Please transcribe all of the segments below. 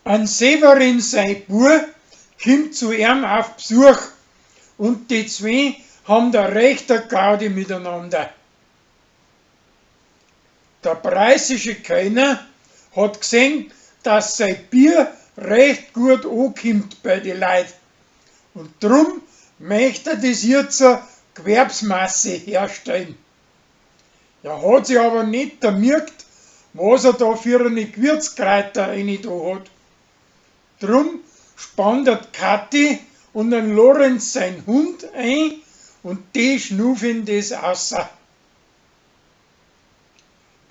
An Severin sei Bua kimmt zu eam auf Bsuach und de zwee ham da recht a Gaudi miteinander. Der preißische Kellner hat gsehn, dass sei Bier recht guat okimmt bei de Leit und drum mecht er des jetza gwerbsmassig herstelln. Er hat si aber net damirkt, wos er da für ane Gwürzkräuter eini do hat. Drum spannt er d'Kathi und an Lorenz sein Hund ein und de schnufen des aussa.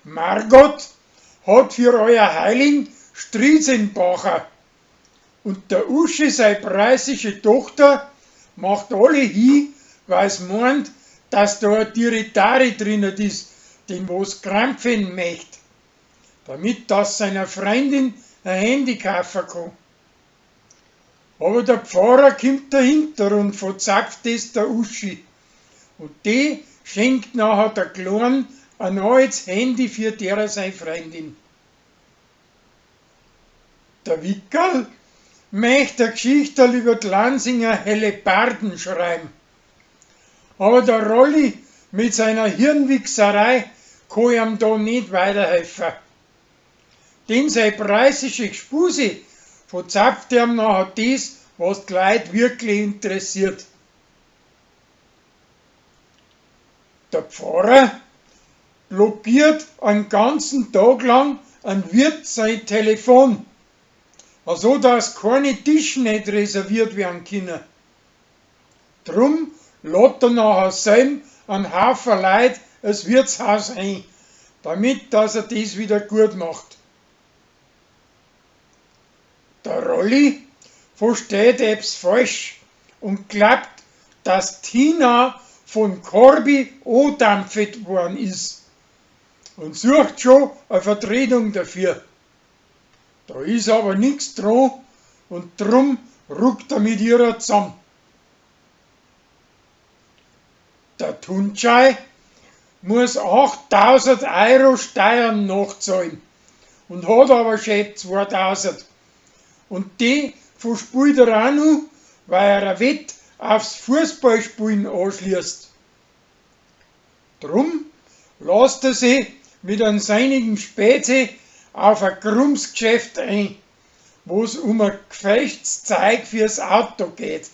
Margot hat für Euerheiling Striezeln bacha und der Uschi sei preißische Tochter macht alle hi, weil's moant, dass da a Tiritari drinnen is, den wos krampfen mecht, damit dass seiner Freundin a Handy kaufen kann. Aber der Pfarrer kimmt dahinter und verzapft des der Uschi. Und de schenkt nachher der Kleinen a neues Handy für derer sei Freundin. Der Wickerl mecht a G'schichterl über d'Lansinger Hellebarden schreiben. Aber der Rolli mit seiner Hirnwichserei kann eam da net weiterhelfen. Denn sei preißische Gspusi verzapft eam nachher des, was d'Leit wirklich interessiert. Der Pfarrer blockiert an ganzen Tag lang an Wirt sein Telefon, also dass keine Tisch net reserviert werden können. Drum lad er nachher selb an Haufen Leut as Wirtshaus ein, damit dass er des wieder gut macht. Der Rolli versteht ebbs falsch und glaubt, dass Tina von Corby odampft worden is und sucht scho a Vertretung dafür. Da is aber nix dran und drum ruckt er mit ihrer zusammen. Der Tuncay muss 8000 Euro Steuern nachzahlen und hat aber schon 2000. Und die verspielt er auch noch, weil er a Wett aufs Fußballspielen anschließt. Drum lasst er sich mit einem seinigen Spätze auf ein krumms Geschäft ein, wo's um ein gefälschtes Zeug fürs Auto geht.